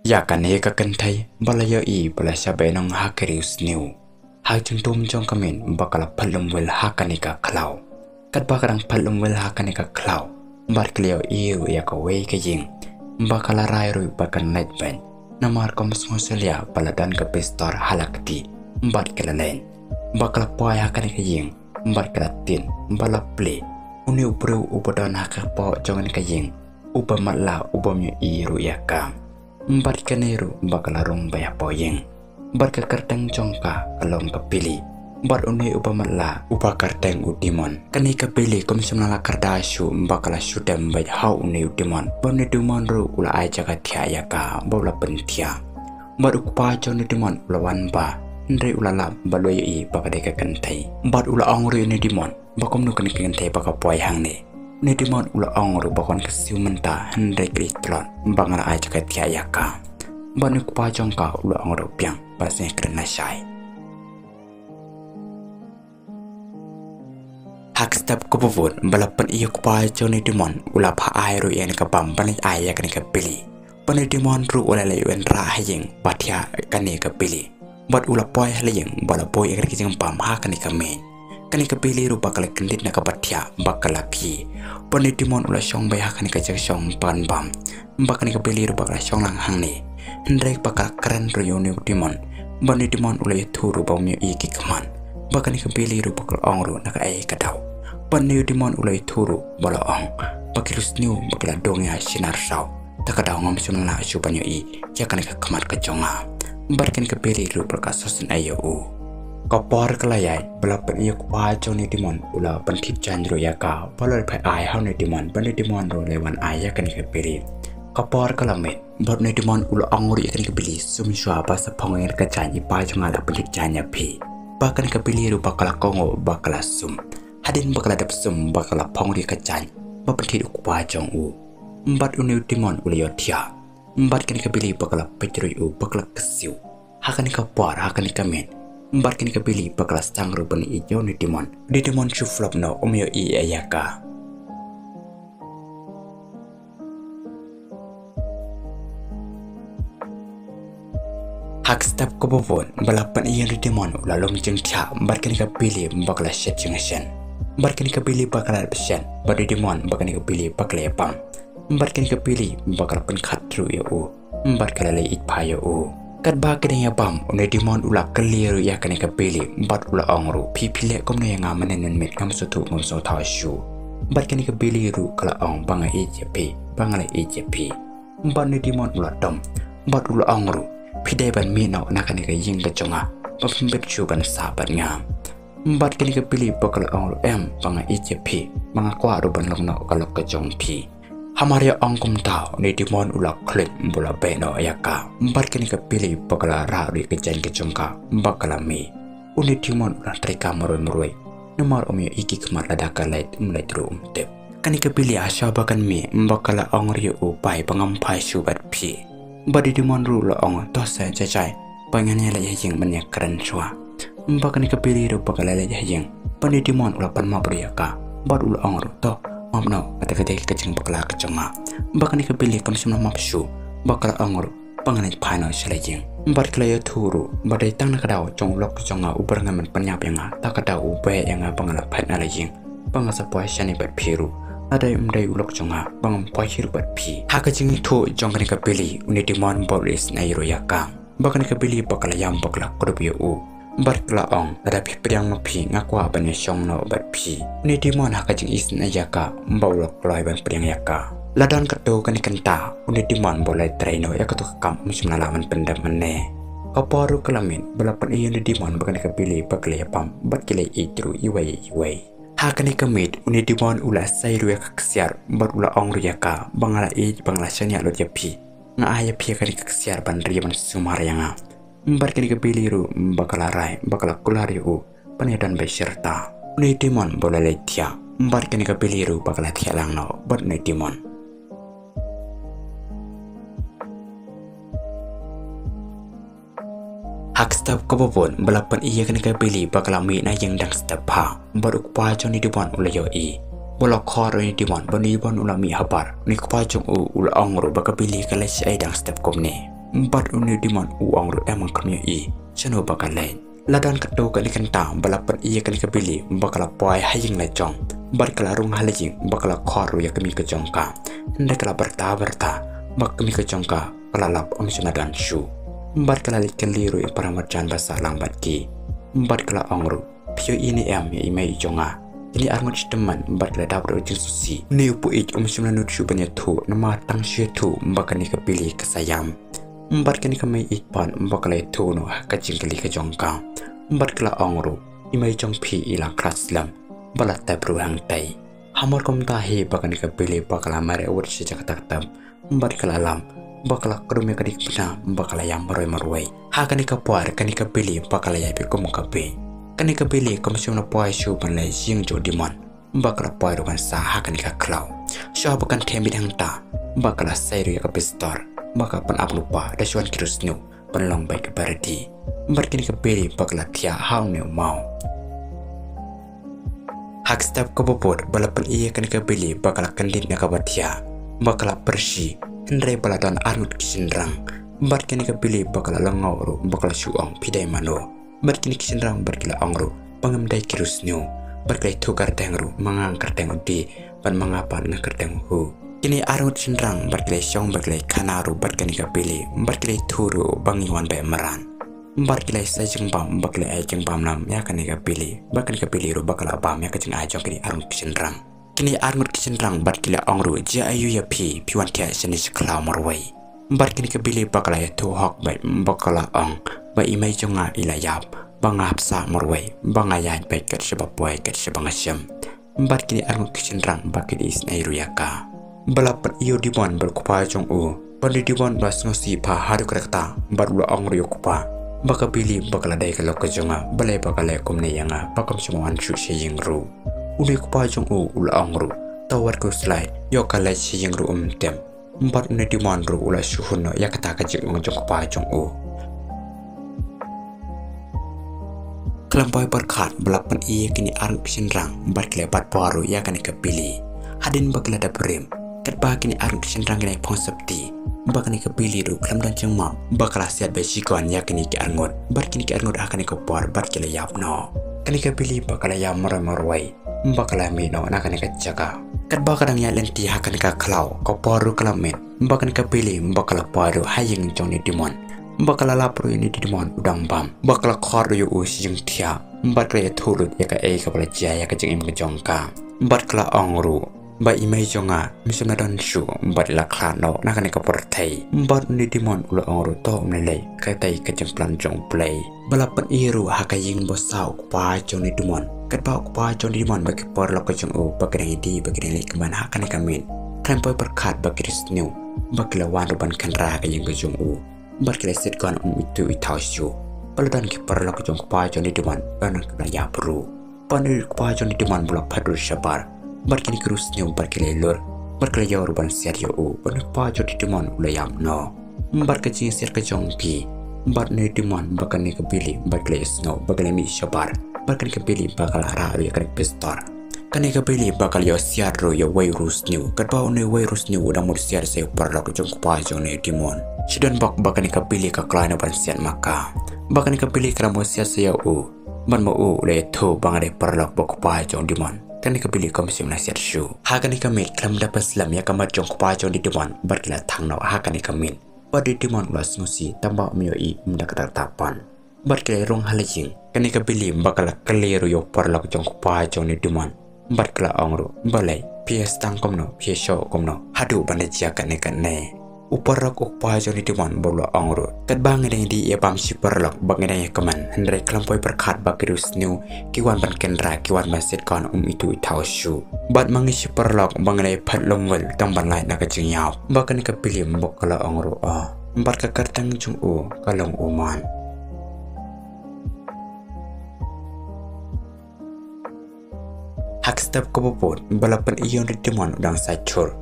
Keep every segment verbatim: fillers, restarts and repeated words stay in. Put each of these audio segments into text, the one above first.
Ïa kane ka kynthei ba la ïohi ba la shah bainong ha ka riewsniew, ha ka jingtum jong ka miet ba ka la phet lum wel ha kane ka khlaw. Katba ka dang phet lum wel ha kane ka khlaw, bad ka la ïohi ruh ïa kawei ka ïing ba ka la rai ruh ba kan leit beit, namar kam sngewsih ïa ba la don ka bistor ha la kti, bad ka la leit. Ba ka la poi ha kane ka ïing, bad ka la tied, ba la plie. Une u briew uba don ha kpoh jong kane ka ïing, uba matlah, u bym ïohi ruh ïa ka. Bad kane ruh ba ka la rung beit hapoh ïing. Bad ka kyrteng jong ka ka long ka Billy. Bad une uba matlah, uba kyrteng u Dimon. Kane ka Billy kam shym la kyrda shuh ba ka la shu dem beit ha une u Dimon. Bad une u Dimon ruh u la ai jaka thiah ïa ka ba u la pynthiah. Bad u kpa jong une u Dimon u la wan bha, hynrei u la lap bad u ïohi ba ka dei ka kynthei. Bad u la ong ruh ïa une u Dimon ba kumno kane ka kynthei ba ka poi hangne. Une u Dimon u la ong ruh ba ka wan ka siew mynta, hynrei ka la ïohi tlot ba nga la ai jaka thiah ïa ka. Bad une u kpa jong ka u la ong ruh biang, ba sngewkren lashai. Ha ka step kaba bud ba la pyni ïa u kpa jong une u Dimon, u la phah ai ruh ïa kane ka bam ban leit ai ïa kane ka Billy. Bad une u Dimon ruh u la leit wanrah ha ïing ba thiah kane ka Billy. Bad u la poi ha la ïing ba la buh ïa kane ka jingbam ha kane ka miet. Kane ka Billy ruh ba ka la kyndit na kaba thiah ba ka la khih. Bad une u Dimon u la shong beit ha kane ka jingshong ban bam. Bad kane ka Billy ruh ba ka la shong lang hangne, hynrei ba ka la kren ruh ïa une u Dimon. Bad une u Dimon u la ïathuh ruh ba um ïohi ki khmat. Bad kane ka Billy ruh ba ka la ong ruh na kaei ka daw. Bad une u Dimon u la ïathuh ruh ba la ong ba ki riewsniew ba ki la dung ïa shi nar saw. Ta ka daw ngam shym lah shuh ban ïohi ïa kane ka khmat ka jong nga. Bad kane ka Billy ruh ba ka sngewsih ïa u. Ka por ka la ïaid ba la pyni ïa u kpa jong une u Dimon u la pynthit jaiñ ruh ïa ka, ba la phah ai ha une u Dimon, bad une u Dimon ruh u la wan ai ïa kane ka Billy. Ka por ka la miet bad une u Dimon u la ong ruh ïa kane ka Billy, sum shuwa ba sa phong ïa ka jaiñ, i pa jong nga la pynthit jaiñ ïa phi. Bad kane ka Billy ruh ba ka la kohnguh ba ka la sum. Hadien ba ka la dep sum ba ka la phong ruh ïa ka jaiñ ba pynthit u kpa jong u. Bad une u Dimon u la ïohthiah. Bad kane ka Billy ba ka la peit ruh ïa u ba ka la kyrsiew. Ha kane ka por, ha kane ka miet, bad kane ka Billy ba ka la sdang ruh ban ïeit ïa une u Dimon. Une u Dimon shu flop noh, um ïohi ïa ka. Ha ka step kaba bud ba la pyni ïa une u Dimon u la lum jingthiah, bad kane ka Billy ba ka la shet jingshen. Bad kane ka Billy ba ka la dep shet, bad une u Dimon bad kane ka Billy ba ka la ïabam. Bad kane ka Billy ba ka la pynkhat ruh ïa u, bad ka la leit ïeit phai ïa u. Katba ka dang ïabam, une u Dimon u la kylli ruh ïa kane ka Billy, bad u la ong ruh, phi phi leh kumno ïa nga mynne mynmiet, ngam sngewthuh ngam sngewthaw shuh. Bad kane ka Billy ruh ka la ong ba nga ïeit ïa phi, ba nga la ïeit ïa phi. Bad une u Dimon u la dom, bad u la ong ruh, phi dei ban mih noh na kane ka ïing ka jong nga, ba phim bit shuh ban sah bad nga. Bad kane ka Billy ba ka la ong ruh, em, ba nga ïeit ïa phi, ba nga kwah ruh ban long noh ka lok ka jong phi. Hamar ïa ong kumta, une u Dimon u la khluit bad u la beh noh ïa ka. Bad kane ka Billy ba ka la rah ruh ïa ka jaiñ ka jong ka ba ka la mih. Une u Dimon u la treikam marwei marwei, namar um ïohi ki khmat, lada ka leit um leit ruh um tip. Kane ka Billy ha shuwa ba kan mih ba ka la ong ruh ïa u, bai, ba ngam phai shuh bad phi. Bad une u Dimon ruh u la ong, to sa jai jai, ba ngan ïa leit ha ïing ban ïakren shuwa. Bad kane ka Billy ruh ba ka la leit ha ïing, bad une u Dimon u la pan map ruh ïa ka, bad u la ong ruh, to map noh, kata ka dei ka jingbakla ka jong nga. Bad kane ka Billy kam shym la map shuh, ba ka la ong ruh ba ngan leit phai noh sha la ïing. Bad ka la ïathuh ruh ba dei tang na ka daw jong u lok ka jong nga uba ngan ban pynïap ïa nga, ta ka daw u beh ïa nga ba nga la phet na la ïing, ba nga sa poi shane bad phi ruh. Lada ym dei u lok jong nga, ba ngam poi hi ruh bad phi. Ha ka jingïathuh jong kane ka Billy, une u Dimon ba u la isynei ruh ïa ka. Bad kane ka Billy ba ka la ïam ba ka la kdup ïa u, bad ka la ong, lada phi pdiang ma phi, nga kwah ban ïashong noh bad phi. Une u Dimon ha ka jingisynei ïa ka ba u la kloi ban pdiang ïa ka. La don katto katne kynta, une u Dimon ba u la trei noh ïa kato ka kam um shym la lah ban pyndep mynne. Ka por ruh ka la miet ba la pyni ïa une u Dimon bad kane ka Billy ba ki la ïabam bad ki la ïeit ruh iwei ïa iwei. Ha kane ka miet, une u Dimon u la sei ruh ïa ka ksiar bad u la ong ruh ïa ka, ba nga la ïeit, ba nga la shaniah lut ïa phi, nga ai ïa phi ïa kane ka ksiar ban ri ban sumar ïa nga. Bad kane ka Billy ruh ba ka la rai, ba ka la kular ïa u ban ïadon beit shi rta. Une u Dimon ba u la leit thiah, bad kane ka Billy ruh ba ka la thiah lang noh bad une u Dimon. Ha ka step kaba bud ba la pyni ïa kane ka Billy ba ka la mih na ïing dang step bha, bad u kpa jong une u Dimon u la ïohi. Ba la khot une u Dimon, bad une u Dimon u la mih habar. Une u kpa jong u u la ong ruh ba ka Billy ka leit shaei dang step kumne. Bad une u demon u ong ruh, em, ngam ïohi shano ba ka leit. La don katto katne kynta ba la pyni ïa kane ka Billy ba ka la poi ha ïing la jong bad ka la rung ha la ïing ba ka la khot ruh ïa ka kmie ka jong ka. Hynrei ka la byrta byrta ba ka kmie ka jong ka ka la lap, ym shym la don shuh. Bad ka la leit kylli ruh ïa para marjan ba sah lang bad ki. Bad ka la ong ruh, phi ïohi ne em ïa i mei i jong nga? Kine arngut shi tymmen bad ki la dap da ka jingsngewsih. Une u Poi ym shym la nud shuh ban ïathuh namar tang shu ïathuh ba kane ka Billy ka sa ïam. Bad kane ka mei i pat ba ka la ïathuh noh ha ka jingkylli ka jong ka. Bad ka la ong ruh, i mei jong phi i la khlad slem bad la tep ruh hangtei. Hamar kumta hi ba kane ka Billy ba ka la mareh wut sha jaka tep. Bad ka la lam ba ka la kdum ïa ka ding bna ba ka la ïam marwei marwei. Ha kane ka por kane ka Billy ba ka la ïaid beit kum ka bieit. Kane ka Billy kam shym la poi shuh ban leit sha ïing jong u demon. Ba ka la poi ruh ban sah ha kane ka khlaw. Shuwa ba kan them beit hangta ba ka la sei ruh ïa ka pistol ba ka pynap lypa da shuwa ki riewsniew ban long beit kiba ready. Bad kane ka Billy ba ka la thiah ha une u maw. Ha ka step kaba bud ba la pyni ïa kane ka Billy ba ka la kyndit na kaba thiah ba ka la pyrshah. Hynrei ba la don arngut ki shynrang. Bad kane ka Billy ba ka la lyngngoh ruh ba ka la shu ong, phi dei mano? Bad kine ki shynrang bad ki la ong ruh ba ngim dei ki riewsniew. Bad ki la ïathuh kyrteng ruh, ma nga nga kyrteng u Dee bad ma nga pat nga kyrteng u Hoo. Kine arngut shynrang bad ki la shong bad ki la khana ruh bad kane ka Billy bad ki la ïathuh ruh ba ngi wan beh mrad. Bad ki la sei jingbam bad ki la ai jingbam lam ïa kane ka Billy bad kane ka Billy ruh ba ka la bam ïa ka jingai jong kine arngut ki shynrang. Kine arngut ki shynrang bad ki la ong ruh, jia aïu ïa phi, phi wan thiah shane sha khlaw marwei? Bad kane ka Billy ba ka la ïathuh hok beit ba ka la ong ba i mei jong nga i la ïap ba nga hap sah marwei ba nga ïaid beit kat shaba poi kat shaba nga shem. Bad kine arngut ki shynrang ba ki la isynei ruh ïa ka. Ba la pyni ïa u demon bad u kpa jong u. Bad une u demon u la sngewsih bha haduh katta katta bad u la ong ruh ïa u kpa ba ka Billy ba ka la dei ka lok ka jong nga, balei ba ka leh kumne ïa nga, ba kam shym wan shuh sha ïing ruh. Une u kpa jong u u la ong ruh, to wat khuslai, ïoh ka leit sha ïing ruh um tip. Bad une u demon ruh u la shu hun noh ïa kata ka jingong jong u kpa jong u. Khlem poi pyrkhat ba la pyni ïa kine arngut ki shynrang bad ki la bat bor ruh ïa kane ka Billy. Hadien ba ki la dep rim, katba kine arngut ki shynrang ki la phong sopti ba kane ka Billy ruh khlem don jingmap ba ka la siat beit shikon ïa kine ki arngut. Bad kine ki arngut ha kane ka por bad ki la ïap noh. Kane ka Billy ba ka la ïam marwei marwei ba ka la mih noh na kane ka jaka. Katba ka dang ïaid lynti ha kane ka khlaw, ka por ruh ka la miet ba kane ka Billy ba ka la poi ruh ha ïing jong une u demon. Ba ka la lap ruh ïa une u demon u dang bam. Ba ka la khot ruh ïa u sha jingthiah. Bad ka la ïathuh lut ïa kaei kaba la jia ïa ka jingim ka jong ka. Bad ka la ong ruh ba i mei jong nga ym shym la don shuh bad i la khlad noh na kane ka pyrthei. Bad une u demon u la ong ruh, to ym lei lei, katei ka jingplan jong U Blei. Ba la pyni ruh ha ka ïing ba saw u kpa jong une u demon. Katba u kpa jong une u demon bad ki paralok ka jong u ba ki dang ïadie ba ki dang lehkmen ha kane ka miet. Khlem poi pyrkhat ba ki riewsniew ba ki la wan ruh ban kynrad ha ka ïing ka jong u. Bad ki la siat khun um ithuh ithaw shuh. Ba la don ki paralok ka jong u kpa jong une u demon ba ki la ïap ruh. Bad une u kpa jong une u demon ba u la phet ruh shabar. Bad kine ki riewsniew bad ki la ïalur. Bad ki la ïoh ruh ban siat ïa u. Bad une u kpa jong une u demon u la ïap noh. Bad ka jingsiat ka jong ki. Bad une u demon bad kane ka Billy bad ki la ïohsngew bad ki la mih shabar. Bad kane ka Billy ba ka la rah ruh ïa kane ka pistol. Kane ka Billy ba ka la ïoh siat ruh ïa uwei u riewsniew. Katba une uwei u riewsniew u dang mut siat sa ïa u paralok jong u kpa jong une u demon. Shi don bok ba kane ka Billy ka kloi noh ban siat ma ka. Ba kane ka Billy ka la mut siat sa ïa u. Bad ma u u la ïathuh ba nga dei paralok ba u kpa jong u demon. Kane ka Billy kam shym la siat shuh. Ha kane ka miet khlem da pynslem ïa ka met jong u kpa jong une u demon bad ki la thang noh ha kane ka miet. Bad une u demon u la sngewsih tang ba um ïohi um da kata kata pat. Bad ki la rung ha la ïing. Kane ka Billy ba ka la kylli ruh ïa u paralok jong u kpa jong une u demon. Bad ka la ong ruh, balei, phi ïa sdang kumno, phi ïa shoh kumno haduh ban da jia kane kane. U paralok u kpa jong une u demon ba u la ong ruh, katba ngi dang ïadie ïa bam shi paralok ba ngi dang ïakmen, hynrei khlem poi pyrkhat ba ki riewsniew ki wan ban kynrad, ki wan ban siat khun um ithuh ithaw shuh. Bad ma ngi shi paralok ba ngi la ïaphet lum wel tang ban lait na ka jingïap. Ba kane ka Billy ba ka la ong ruh, oh. Bad ka kyrteng jong u ka long u Mon. Ha ka step kaba bud ba la pyni ïa une u demon u dang sait shur.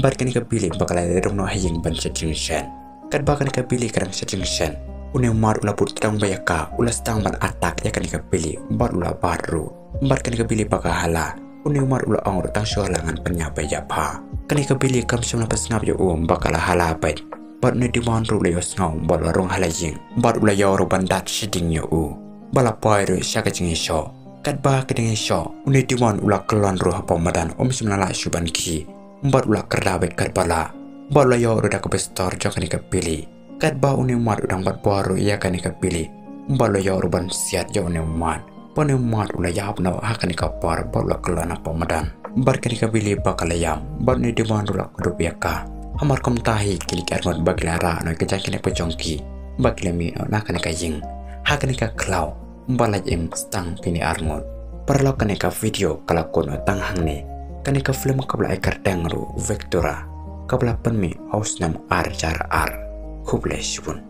Bad kane ka Billy ba ka la rung noh ha ïing ban shet jingshet. Katba kane ka Billy ka dang shet jingshet, une u Mon u la bud tdong bha ïa ka, u la sdang ban attack ïa kane ka Billy bad u la bat ruh. Bad kane ka Billy ba ka hala, une u Mon u la ong ruh, tang shu hala, ngan pynïap beit ïa pha. Kane ka Billy kam shym la pynsngap ïa u ba ka la hala beit. Bad une Diwan ruh u la ïohsngew bad u la rung ha la ïing. Bad u la ïoh ruh ban dat shading ïa u. Ba la poi ruh sha ka jingïashoh. Katba ka dang ïashoh, une Diwan u la kyllon ruh hapoh madan, um shym la lah shuh ban khie. Bad u la kyrda beit katba lah. Bad u la ïoh ruh da ka bistor jong kane ka Pili. Katba une u mat u dang bat bor ruh ïa kane ka Pili. Bad u la ïoh ruh ban siat ïa une u mat. Bad une u mat u la ïap noh ha kane ka por bad u la kyllon hapoh madan. Bad kane ka Pili ba ka la ïam. Bad une Diwan ruh u la kdup ïa ka. Hamar kumta hi ki la ki arngut ba ki la rah noh ïa ka jingïakynduh jong ki. Ba ki la mih noh na kane ka ïing. Ha kane ka khlaw. Ba la im stang kine arngut. Paralok, kane ka video ka la kut noh tang hangne. Kane ka film kaba la ai kyrteng ruh Victoria. Kaba la pynmih ha u snem ar hajar ar. Khublei shibun.